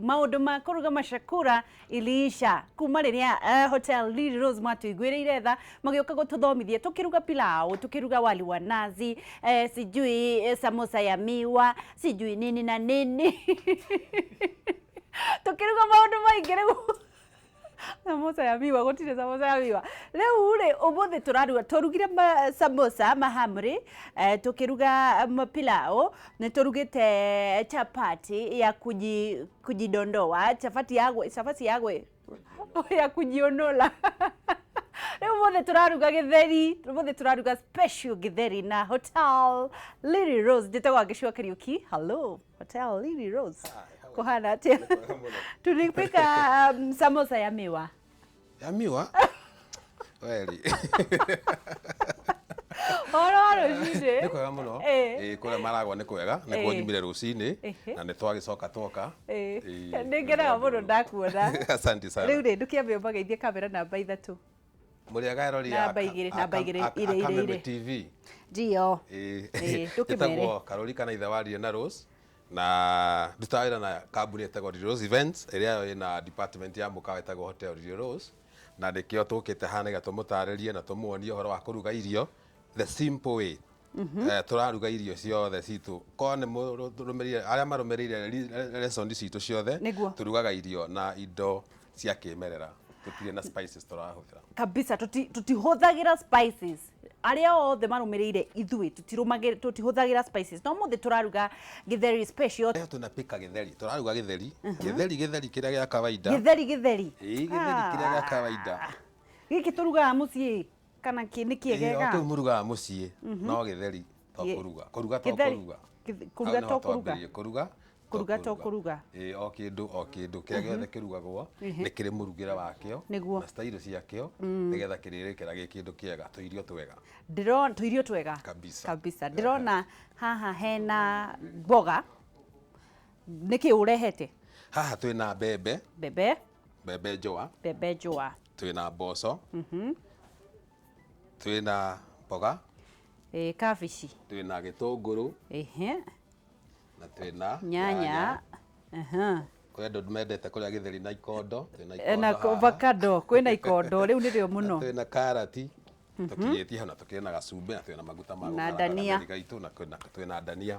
Maũndũ ma kũruga macakura iliisha kuma rĩrĩa Hotel Lily Rose matũiguĩrĩire tha magĩũka gũtũthomithia tũkĩruga pilau, tũkĩruga wali wa nazi, sijui samosa ya miwa, sijui nini na nini tũkĩruga maũndũ maingĩ rĩu samosa ya miwa gũtirĩ samosa ya miwa rĩu rĩ ũmũthĩ tũraruga tũrugire samosa mahamri, tũkĩruga pilau, nĩ tũrugĩte chapati ya kujidondoa, chapati ya chapati ya ya kujionola. Rĩu ũmũthĩ tũraruga gĩtheri, ũmũthĩ tũraruga special gĩtheri na Hotel Lily Rose. Njĩtagwo Angĩcua Kariũki. Hello Hotel Lily Rose. Kuhana atĩa? Tulipika samosa ya miwa. Ya miwa? Weri. Ũhoro wa rũcinĩ? Nĩ kwega mũno. Ĩĩ kũrĩa maragwa nĩ kwega. Nĩkuo nyumire rũcinĩ na nĩ twagĩcoka twoka. Nĩ ngenaga mũno ndakuona. Asante sana. Rĩu rĩ, ndũkĩambe ũmageithie kamera namba 3. Mũrĩega erori ya Namba igĩrĩ, namba igĩrĩ, irĩ, irĩ, Kameme irĩ. TV. Ndio. Ĩĩ. Ĩĩ, ndũkĩmere. Njĩtagwo Karũri kana ithe wa Riena Rose na ndutaga wĩra na kambuni ĩtagwo Lily Rose Events ĩrĩa yo ĩna department ya mũkawa ĩtagwo Hotel Lily Rose, na nĩkĩo tũkĩte haha nĩgetha tũmũtarĩrie na tũmuonie ũhoro wa kũruga irio the simple way. Tũraruga irio ciothe citũ korwo nĩ mũrũmĩrĩire arĩa marũmĩrĩire lesson citũ ciothe. Nĩguo. Tũrugaga irio na indo cia kĩmerera, tũtirĩ na spices tũrahũthĩra. Kabisa, tutihũthagĩra spices. Arĩa othe marũmĩrĩire ithuĩ tutihũthagĩra spices, no mũthĩ tũraruga gĩtheri special. Leo tunapika gĩtheri, tũraruga gĩtheri, gĩtheri gĩtheri kĩrĩa gĩa kawaida. Gĩtheri gĩtheri. Ĩĩ, gĩtheri kĩrĩa gĩa kawaida. Gĩkĩ tũrugaga mũciĩ kana nĩ Ĩĩ, o kĩegega? kĩu mũrugaga mũciĩ, no gĩtheri to kũruga, kũruga to Gĩtheri- kũruga. Kũruga Hau to nĩho kũruga. twambĩrĩirie, kũruga to Kũruga to kũruga. Ĩĩ, o kĩndũ o kĩndũ kĩrĩa gĩothe kĩrugagwo nĩ kĩrĩ mũrugĩre wakĩo Nĩguo. na style ciakĩo nĩgetha kĩrĩrĩkĩra gĩ kĩndũ kĩega, tũirio twega. Ndĩrona tũirio twega. Kabisa. Kabisa. Ndĩrona haha hena mboga. Nĩkĩ ũrehete? Haha twĩna mbembe. Mbembe. Mbembe njũa. Mbembe njũa. Twĩna mboco. Twĩna mboga. Ĩĩ, kabici. Twĩna gĩtũngũrũ. Na twĩna nyanya. Kwĩ andũ mendete kũrĩa gĩtheri na ikondo, twĩna ikondo Na haha. Avocado, kwĩna ikondo, rĩu nĩrĩo Na mũno. twĩna karati tũkinyĩtie hau, na tũkĩrĩ na gacumbĩ, na twĩna maguta ma Na gũkaranga ndania. gatheri gaitũ, na twĩna ndania.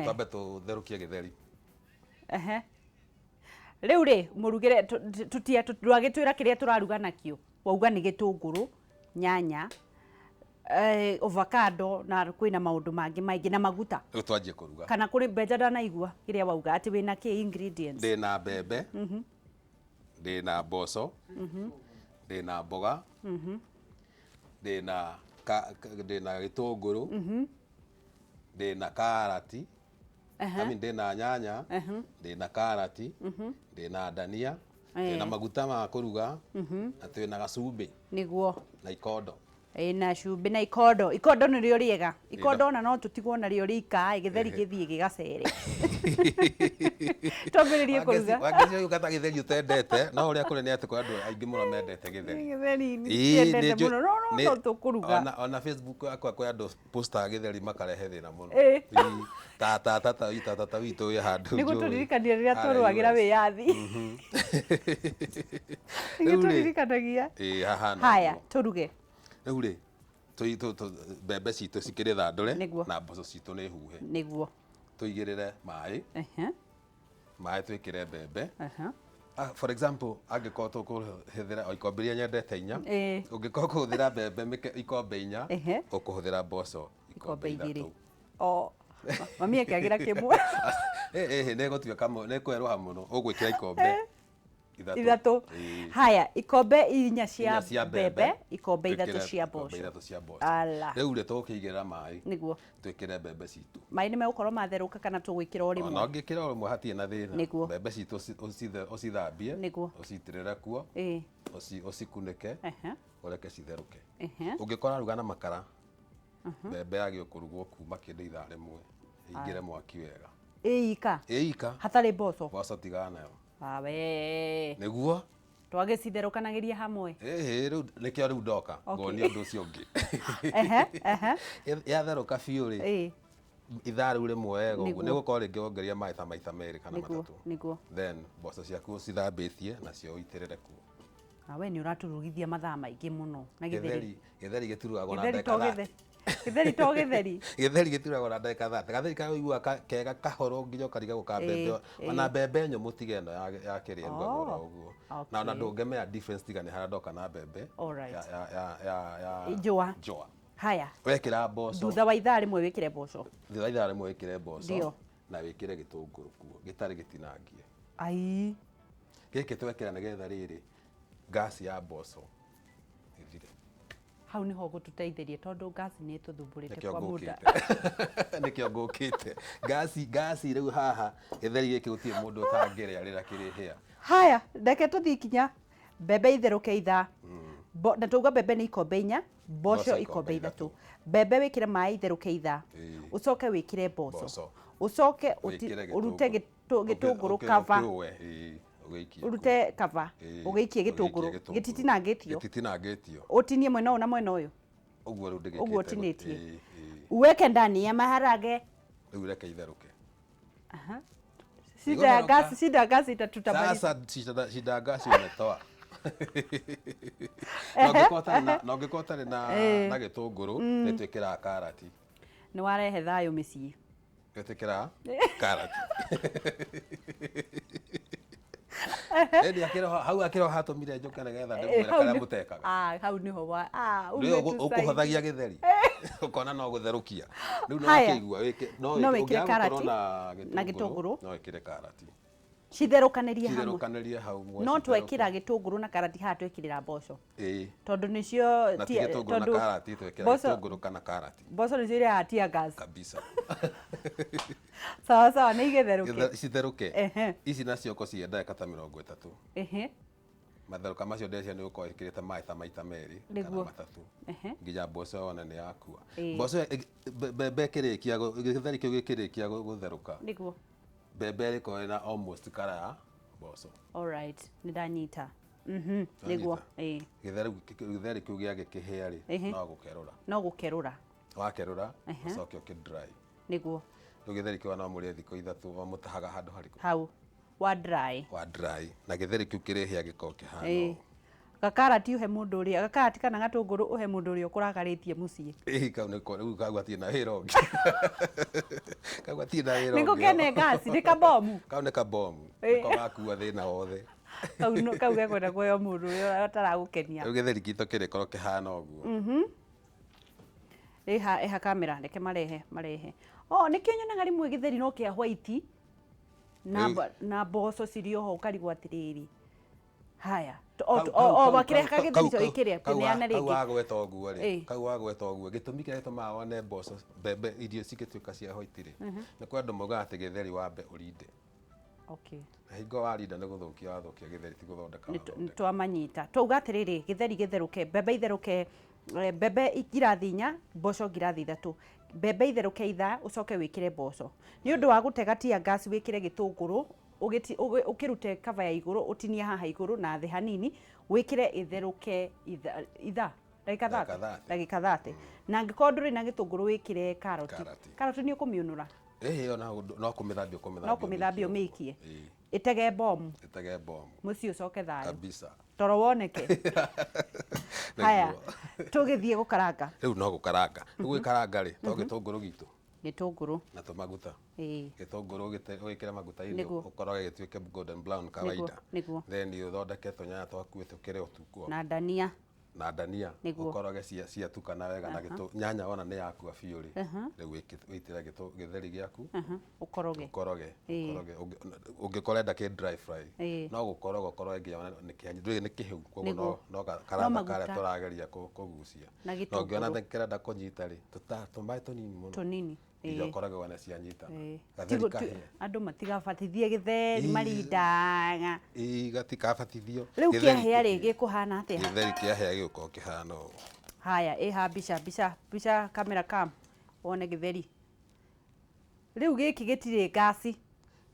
Twambe tũtherũkie gĩtheri. Rĩu rĩ, mũrugĩre tũtia ndwagĩtwĩra kĩrĩa tũraruga nakĩo. Wauga nĩ gĩtũngũrũ, nyanya, avocado na kwĩna maũndũ mangĩ maingĩ na maguta. Rĩu twanjie kũruga. Kana kũrĩ mbenja ndanaigua kĩrĩa wauga atĩ wĩna kĩ ingredients? Ndĩna mbembe, ndĩna mboco, ndĩna mboga, ndĩna gĩtũngũrũ, ndĩna karati, I mean, ndĩna nyanya, ndĩna karati, ndĩna ndania, ndĩna maguta ma kũruga, na twĩna gacumbĩ. Nĩguo. Na ikondo. Ĩ, na cumbĩ na ikondo. Ikondo nĩrĩo rĩega. Ikondo ona no tũtigwo narĩo rĩika ĩ, gĩtheri gĩthiĩ gĩgacere. Twambĩrĩrie kũruga. Wangeci ũyũ kata gĩtheri ũtendete, no ũrĩa kũrĩ nĩ atĩ kwĩ andũ aingĩ mũno mendete gĩtheri. Gĩtheri Ĩĩ, ndiendete nĩ njũ- mũno, no no no tũkũruga. Ona Facebook yakwa kwĩ andũ postaga gĩtheri makarehe thĩna mũno. Ĩĩ. Ĩĩ, ta ta tata ta tata witũ wĩ handũ Nĩ njũĩ. gũtũririkania rĩrĩa Harĩa twarũagĩra US. wĩyathi. Nĩ Rĩu rĩ, gũtũririkanagia. Ĩĩ, hahana Haya, ũguo. tũruge. Rĩu rĩ, mbembe citũ cikĩrĩ thandũre Nĩguo. na mboco citũ nĩ huhe. Nĩguo. Tũigĩrĩre maĩ. Maĩ twĩkĩre mbembe. For example, angĩkorwo tũkũhũthĩra o ikombe iria nyendete 4, ũngĩkorwo ũkũhũthĩra mbembe ikombe 4, ũkũhũthĩra mboco Ikombe ikombe 2. 3. O, mami ekĩagĩra kĩmwe. Ĩĩ, nĩ ĩgũtuĩka nĩ ĩkwerũha mũno, ũgwĩkĩra ikombe 3. 3. Ĩĩ. Haya, ikombe 4 cia 4 cia mbembe, mbembe, ikombe 3 twĩkĩre cia ikombe mboco. 3 cia mboco. Ala. Rĩu rĩ, tũgũkĩigĩrĩra maĩ. Nĩguo. Twĩkĩre mbembe citũ. Maĩ nĩ megũkorwo matherũka kana tũgwĩkĩra o rĩmwe? Ona ũngĩkĩra o rĩmwe hatirĩ na thĩna. Nĩguo. Mbembe citũ ũcithambie, Nĩguo. ũcitĩrĩre kuo, Ĩĩ. ũcikunĩke, ũreke citherũke. Ũngĩkorwo ũraruga na makara, mbembe yagĩrĩirwo kũrugwo kuma kĩndũ ithaa rĩmwe, ĩingĩre mwaki wega. Ĩ ika? Ĩ ika. Hatarĩ mboco? Mboco tigana nayo. Awe. Nĩguo. Twagĩcitherũkanagĩria hamwe. Ĩhĩ, rĩu nĩkĩo rĩu ndoka Okay. ngonie ũndũ ũcio ũngĩ. Ehe, ehe. Yatherũka biũ rĩ, Ĩĩ. Ithaa rĩu rĩmwe wega ũguo, Nĩguo. nĩ gũkorwo rĩngĩ wongeria maĩ ta maita merĩ kana Nĩguo, matatũ. Nĩguo. Then mboco ciaku ũcithambĩtie nacio ũitĩrĩre kuo. Na we nĩ ũratũrugithia mathaa maingĩ mũno na gĩtheri. Gĩtheri gĩturugagwo na Gĩtheri ndagĩka to 30. Gĩtheri, gĩtheri to gĩtheri. Gĩtheri gĩturagwo na ndagĩka 30. Gatheri karĩa ũiguaga kega kahoro nginya ũkarigagwo ka mbembe, ona mbembe nyũmũ tiga ĩno ya kĩrĩa ĩrugagwo oro ũguo. Na ona ndũngĩmenya difference tiga nĩ harĩa ndoka na mbembe ya Njũa. Njũa. Haya. Wekĩra mboco. Thutha wa ithaa rĩmwe wĩkĩre mboco. Thutha wa ithaa rĩmwe wĩkĩre mboco. Ndio. Na wĩkĩre gĩtũngũrũ kuo gĩtarĩ gĩtinangie. Ai. Gĩkĩ twekĩra nĩgetha rĩrĩ ngasi ya mboco ĩthire. Hau niho gũtũteithĩria tondũ ngasi nĩ ĩtũthumbũrĩte Nĩkĩo kwa muda. ngũkĩte. Nĩkĩo ngũkĩte. Ngasi rĩu haha gĩtheri gĩkĩ gũtirĩ mũndũ ũtangĩrĩa rĩrĩa kĩrĩhĩa. Haya, reke tũthiĩ kinya mbembe itherũke ithaa. Na twauga mbembe nĩ ikombe 4, mboco Mboco ikombe ikombe 3. 3. Mbembe wĩkĩre maĩ itherũke ithaa. Ũcoke wĩkĩre mboco. Mboco. Ũcoke Wĩkĩre ũrute gĩtũngũrũ. Gĩtũngũrũ cover. Ũkĩũe, ũgĩikie kuo. Ũrute cover, ũgĩikie ũgĩikie gĩtũngũrũ. Gĩtũngũrũ. Gĩtitinangĩtio. Gĩtitinangĩtio. Ũtinie mwena ũyũ na mwena ũyũ. Ũguo rĩu ndĩgĩkĩte Ũguo ũtinĩtie. Ĩĩ. Uweke ndani ya maharage. Rĩu reke itherũke. Aha. Shida ya gasi, shida ya gasi itatutamaliza. Sasa shida ya gasi umetoa. Na ũngĩkorwo ũtarĩ na, na ũngĩkorwo ũtarĩ na gĩtũngũrũ, nĩ twĩkĩraga karati. Nĩ warehe thayũ mĩciĩ. Nĩ twĩkĩraga karati. Ĩndĩ akĩrĩ ho, hau akĩrĩ ho hatũmire njũke nĩgetha ndĩmwĩre karĩa mũtekaga. Ah, hau nĩho wa, ah, Rĩu umetusaidia. ũkũhũthagia gĩtheri. Ũkona no gũtherũkia. Rĩu no Haya. wakĩigua wĩke, no No wĩke, wĩkĩre ũngĩaga gũkorwo karati na na gĩtũngũrũ. no wĩkĩre karati. Citherũkanĩrie hamwe. Citherũkanĩrie hau mwe, No citherũke. twekĩra gĩtũngũrũ na karati haha twekĩrĩra mboco. Ĩĩ. Tondũ nĩcio Na ti gĩtũngũrũ na karati, twekĩra gĩtũngũrũ kana karati. Mboco nĩcio irehaga tear gas. Kabisa. Sawa sawa, nĩ igĩtherũke. Citherũke. Ehe. Ici nacio ko ciĩ ndagĩka ta 30. Ehe. Matherũka macio ndeciria nĩ gũkorwo ĩkĩrĩte maĩ ta maita merĩ kana Nĩguo. matatũ. Ehe. Nginya mboco yone nĩ yakua. Ĩĩ. Mboco mbembe ĩkĩrĩkia gĩtheri kĩu gĩkĩrĩkia gũtherũka. Nĩguo. Mbembe ĩrĩkorwo ĩna almost kara ya mboco. All right, nĩ ndanyita. Nĩguo. Ĩĩ. Gĩtheri kĩu gĩagĩkĩhĩa rĩ, Ehe. no gũkerũra. No gũkerũra. Wakerũra, ũcoke ũkĩ dry. Nĩguo. Rĩu gĩtheri kĩu no mũrĩe thikũ 3, wamũtahaga handũ harĩkũ? Hau. Wa dry. Wa dry. Na gĩtheri kĩu kĩrĩhĩa gĩkorwo kĩhana Ĩĩ. ũũ. Gakarati ũhe mũndũ ũrĩa, gakarati kana gatũngũrũ ũhe mũndũ ũrĩa ũkũrakarĩtie mũciĩ. Ĩĩ, kau nĩko, rĩu kau gatirĩ na wĩra ũngĩ. Kau gatirĩ na wĩra Nĩko ũngĩ. kene ngasi, nĩ kabomu. Kau nĩ kabomu. Ĩĩ. Nĩko gakua thĩna wothe. Kau no, kau gekwenda kuoya mũndũ ũrĩa ũtaragũkenia. Rĩu gĩtheri gitũ kĩrĩkorwo kĩhana ũguo. Ĩha, ĩha kamera, reke marehe, marehe. Oh, nĩkĩo nyonaga rĩmwe gĩtheri no kĩa white na Rĩu na mboco cirĩ oho ũkarigwo atĩrĩrĩ. Haya. Kau- O, kau- o, kau- wakĩreha kau- gĩtheri kau- cio ĩkĩrĩa, kau kĩneane kau rĩngĩ. wagweta ũguo rĩ, Ĩĩ. kau wagweta ũguo, gĩtũmi kĩrĩa gĩtũmaga wone mboco, mbembe, irio cigĩtuĩka cia white rĩ, nĩ kwĩ andũ maugaga atĩ gĩtheri wambe ũrinde. Okay. Na hingo warinda nĩ gũthũkia wathũkia gĩtheri, ti gũthondeka Nĩ wathondeka. twamanyita. Twauga atĩrĩrĩ, gĩtheri gĩtherũke, mbembe itherũke, mbembe ngirathi 4, mboco ngirathi 3. Mbembe itherũke ithaa, ũcoke wĩkĩre mboco. Nĩ ũndũ wa gũtega tear gas wĩkĩre gĩtũngũrũ, ũkĩrute cover ya igũrũ, ũtinie haha igũrũ na thĩ hanini, wĩkĩre ĩtherũke ithaa, ndagĩka Ndagĩka 30. 30. Ndagĩka 30. Na angĩkorwo ndũrĩ na gĩtũngũrũ wĩkĩre karoti. Karati. Karoti nĩ ũkũmĩũnũra? Ĩĩ, ona no kũmĩthambia ũkũmĩthambia No kũmĩthambia ũmĩikie ũmĩikie. ũguo. Ĩĩ. Ĩtege bomu. Ĩtege bomu. Mũciĩ ũcoke thayũ. Kabisa. Toro woneke. Haya, tũgĩthiĩ gũkaranga. Rĩu no gũkaranga. Rĩu gũkaranga rĩ, to gĩtũngũrũ gitũ. Gĩtũngũrũ. Na tũmaguta. Ĩĩ. Gĩtũngũrũ ũgĩkĩre maguta-inĩ, Nĩguo. ũkoroge gĩtuĩke golden brown kawaida. Nĩguo. Then ũthondeke tũnyanya twaku tũkĩre ũtuko. Na ndania. Na ndania. Nĩguo. Ũkoroge ciatukana wega na nyanya wona nĩ yakua biũ rĩ. Rĩu wĩitĩre gĩtheri gĩaku. Ũkoroge. Ũkoroge. Ĩĩ. Ũkoroge. Ũngĩkorwo ũrenda kĩ dry fry. Ĩĩ. No gũkoroga ũkoroge nginya wone nĩ kĩanyi. Ndũĩ nĩ kĩhĩu, koguo Nĩguo. no karatha maguta. karĩa tũrageria kũgucia. Na Na ũngĩona gĩtũngũrũ. kĩrenda kũnyita rĩ, tũmaĩ tũnini mũno. Tũnini. Nginya Ĩĩ. ũkoroge wone cianyitana. Ĩĩ. Gatheri kahĩe. Andũ matigabatithie gĩtheri Ĩĩ. marindaga. Ĩĩ, gatikabatithio. Rĩu Gĩtheri kĩahĩa rĩ, gĩkũhana atĩa? Gĩtheri kĩahĩa gĩgũkorwo kĩhana ũũ. Haya, ĩha mbica, mbica, mbica, kamera cam, wone gĩtheri. Rĩu gĩkĩ gĩtirĩ ngasi.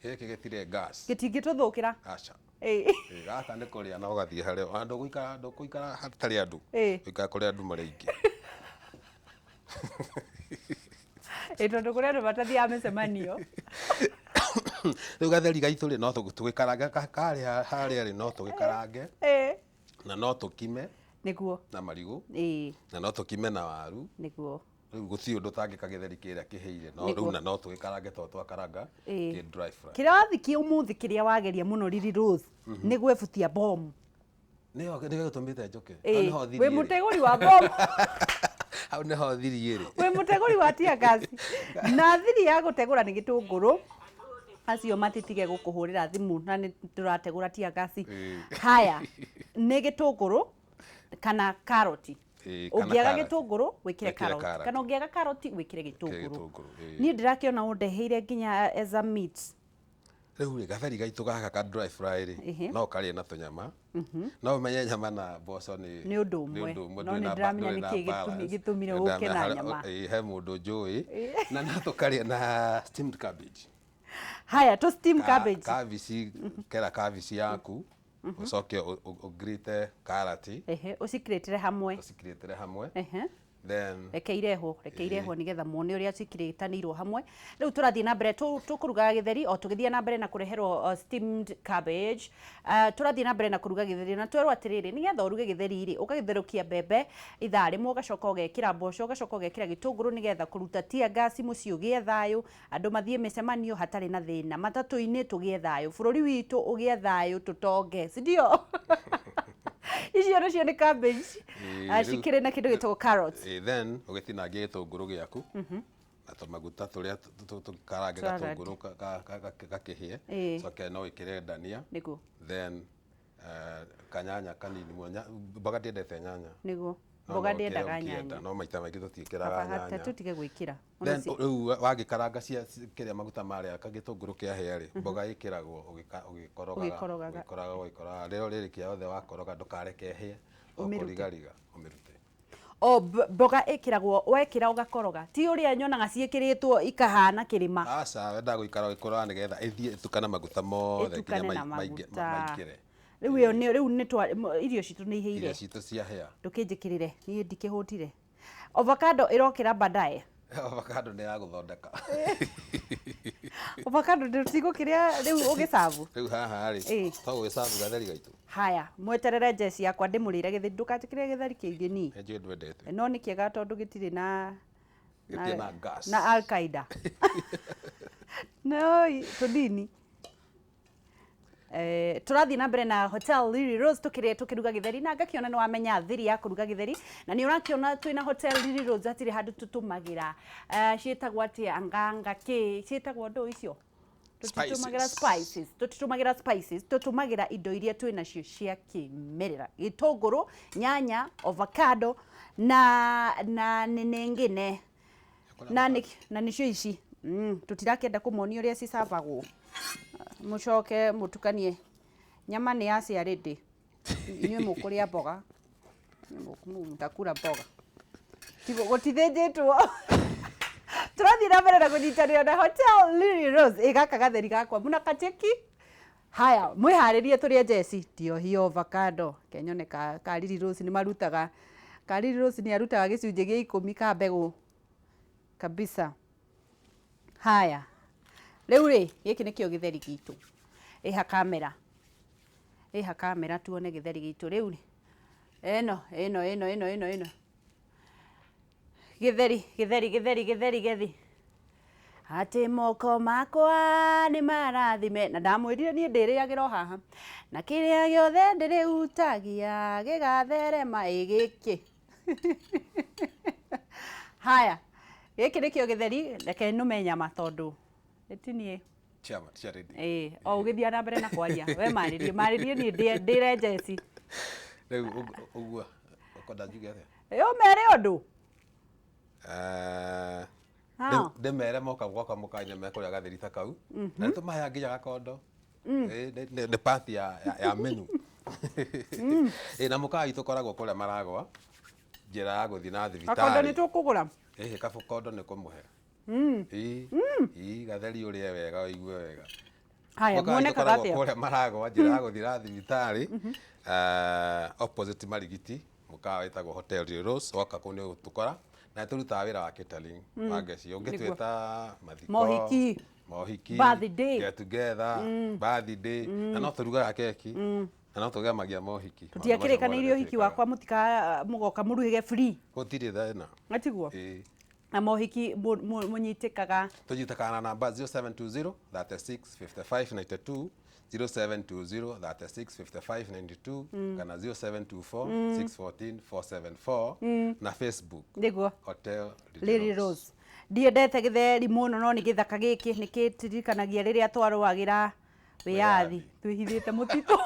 Gĩkĩ gĩtirĩ gas. Gĩtingĩtũthũkĩra. Aca. Ĩĩ. Ĩĩ, gaka nĩ kũrĩa na ũgathiĩ harĩa. Ona ndũgũikara hatarĩ andũ. Ĩĩ. Ũikara kũrĩa andũ marĩ aingĩ. Ĩ tondũ kũrĩ andũ matathiaga mĩcemanio. Rĩu gatheri gaitũ rĩ, no tũgĩkarange karĩa harĩa rĩ, no tũgĩkarange na no tũkime na marigũ na no tũkime na waru. Rĩu gũtirĩ ũndũ ũtangĩka gĩtheri kĩrĩa kĩhĩire, no rĩu na no tũgĩkarange tondũ twakaranga kĩ dry fry. Kĩrathi kĩa ũmũthĩ kĩrĩa wageria mũno Lily Rose nĩ gwebutia bomu. Nĩyo nĩyo gĩtũmĩte njũke. Hau nĩho Wĩ thiri ĩrĩ. mũtegũri wa bomu. Hau nĩho thiri ĩrĩ. Wĩ mũtegũri wa tear gas. Na thiri ya gũtegũra nĩ gĩtũngũrũ. Acio matitige gũkũhũrĩra thimũ na nĩ tũrategũra tear gas. Haya, nĩ gĩtũngũrũ kana karoti. Kana Ũngĩaga karati. gĩtũngũrũ wĩkĩre Wĩkĩre karoti, karati. kana ũngĩaga karoti wĩkĩre gĩtũngũrũ. Gĩtũngũrũ, ĩĩ. Niĩ ndĩrakĩona ũndeheire nginya as a meat. Rĩu rĩ, gatheri gaitũ gaka ka dry fry rĩ, no ũkarĩe na tũnyama. No ũmenye nyama na mboco nĩ Nĩ ũndũ ũmwe. No ndũrĩ nĩ na ndĩramenya ndũrĩ nĩkĩ na balance. gĩtũmire Nĩ ũke ndĩramenya na nyama. He mũndũ njũĩ na no tũkarĩe na steamed cabbage. Haya, tũ steam cabbage. Kabici, kera kabici yaku, ũcoke ũgrite karati, Ũcikirĩtĩre hamwe. Ũcikirĩtĩre hamwe. Then Reke irehwo, reke irehwo nigetha muone ũrĩa cikirĩtanĩirwo hamwe. Rĩu tũrathiĩ na mbere tũkũrugaga gĩtheri o tũgĩthiĩ na mbere na kũreherwo steamed cabbage. Tũrathiĩ na mbere na kũruga gĩtheri na twerwo atĩrĩrĩ, nĩgetha ũruge gĩtheri rĩ, ũgagĩtherũkia mbembe ithaa rĩmwe, ũgacoka ũgekĩra mboco, ũgacoka ũgekĩra gĩtũngũrũ nĩgetha kũruta tear gas mũciĩ ũgĩe thayũ, andũ mathiĩ mĩcemanio hatarĩ na thĩna, matatũ-inĩ tũgĩe thayũ, bũrũri witũ ũgĩe thayũ, tũtonge, si ndio? Icio nacio nĩ cabbage. Cikĩrĩ na kĩndũ gĩtagwo carrots. Then ũgĩtinangie gĩtũngũrũ gĩaku na tũmaguta tũrĩa tũkarange Salad. gatũngũrũ gakĩhĩe. Coke no wĩkĩre ndania. Then kanyanya kanini mũno. Mboga ndiendete nyanya. No Mboga no ũkĩre ndĩendaga ũkĩenda, nyanya. no maita maingĩ tũtiĩkĩraga Kaba nyanya. tũtige gwĩkĩra. Then rĩu wagĩkaranga cia kĩrĩa maguta marĩa gĩtũngũrũ kĩahĩa rĩ, mboga ĩkĩragwo ũgĩkorogaga, Ũgĩkorogaga. ũgĩkorogaga, ũgĩkorogaga. Rĩrĩa ũrĩrĩkia yothe wakoroga ndũkareke ĩhĩe, o Ũmĩrute. kũrigariga ũmĩrute. O mboga ĩkĩragwo wekĩra ũgakoroga, ti ũrĩa nyonaga ciĩkĩrĩtwo ikahana kĩrĩma. Aca, wendaga gũikara ũgĩkoroga nĩgetha ĩthiĩ ĩtukane maguta mothe nginya Ĩtukane na maguta. maingĩre. Rĩu ĩyo nĩ rĩu nĩ twa irio citũ nĩ ihĩire. Irio citũ ciahĩa. Ndũkĩnjĩkĩrĩre, niĩ ndikĩhũtire. Avocado ĩrokĩra baadaye. Avocado nĩ ya gũthondeka. Avocado tũtigũkĩrĩa rĩu ũgĩcabu. Rĩu haha rĩ, to gũgĩcabu gatheri gaitũ. Haya, mweterere njeci yakwa ndĩmũrĩre gĩtheri, ndũkanjĩkĩrĩre gĩtheri kĩingĩ niĩ. Nĩ njũĩ ndwendete. No nĩ kĩega tondũ gĩtirĩ na Gĩtirĩ na gas. na Al-Qaeda. No, tũnini. Tũrathiĩ na mbere na Hotel Lily Rose tũkĩruga gĩtheri na ngakĩona nĩ wamenya thiri ya kũruga gĩtheri na nĩ ũrakĩona twĩna Hotel Lily Rose hatirĩ handũ tũtũmagĩra. Ciĩtagwo atĩa anganga kĩ ciĩtagwo ndũ icio? Tũtitũmagĩra Spices. spices, tũtitũmagĩra spices, tũtũmagĩra indo iria twĩ nacio cia kĩmerera, gĩtũngũrũ, nyanya, avocado na nĩnĩngĩne na nĩ na nĩcio ici. Tũtirakĩenda kũmonia ũrĩa cicabagwo, mũcoke mũtukanie. Nyama nĩ ya ciarĩndĩ, inyuĩ mũkũrĩa mboga, mũtakura mboga. Gũtithĩnjĩtwo. Tũrathiĩ na mbere na kũnyitanĩra na Hotel Lily Rose. Ĩ gaka gatheri gakwa muna kacheki. Haya, mwĩharĩrie tũrĩe njeci. Ndio hiyo avocado. Kenyone ka Lily Rose nĩ marutaga. Ka Lily Rose nĩ arutaga gĩcunjĩ gĩa ikũmi ka mbegũ kabisa. Haya, rĩu rĩ, gĩkĩ nĩkĩo gĩtheri gitũ. Ĩha kamera. Ĩha kamera tuone gĩtheri gitũ rĩu rĩ. Ĩno, ĩno, ĩno, ĩno, ĩno, ĩno. Gĩtheri, gĩtheri, gĩtheri, gĩtheri, gĩthi. Atĩ moko makwa nĩ marathime. Na ndamwĩrire niĩ ndĩrĩagĩra o haha. Na kĩrĩa gĩothe ndĩrĩhutagia gĩgatherema ĩ gĩkĩ. Haya, gĩkĩ nĩkĩo gĩtheri, reke nũme nyama tondũ ĩtinie. Chama, charity. O ũgĩthiĩ na mbere na kwaria, we marĩrie, marĩrie niĩ ndĩre njeci. Rĩu ũguo, ũkwenda njuge atĩa? Ũmere ũndũ. Ndĩmere moka gwakwa mũkaine mekũrĩa gatheri ta kau. Na nĩtũmaheaga nginya gakondo. Nĩ part ya menu. Na mũkawa witũ ũkoragwo kũrĩa Maragwa, njĩra ya gũthiĩ na thibitarĩ. Gakondo nĩ tũkũgũra? Gakondo nĩ kũmũhe. Gatheri ũrĩe wega, ũigue wega. Haya, Mũkawa witũ muonekaga ũkoragwo atĩa? kũrĩa Maragwa, njĩra ya gũthiĩ na thibitarĩ, opposite Marigiti, mũkawa wĩtagwo Hotel Lily Rose, woka kũu nĩ ũgũtũkora. Na tũrutaga wĩra wa catering wa ngeci. Ũngĩtwĩta mathiko, Mohiki. Mohiki, Birthday. Get together, birthday, na no tũrugaga keki na no tũgemagia mohiki. Tũtiakĩrĩkanĩirie ũhiki wakwa mũtika mũgoka mũruhĩge free. Gũtirĩ thĩna. Atiguo? Ĩĩ. Na mohiki mũnyitĩkaga? Tũnyitĩkaga na namba 0720 36 55 92, 0720 36 55 92, kana 0724 614 474, na Facebook Hotel Lily Rose. Ndiendete gĩtheri mũno, no nĩ gĩthaka gĩkĩ nĩ kĩtirikanagia rĩrĩa twarũagĩra wĩyathi twĩhithĩte mũtitũ.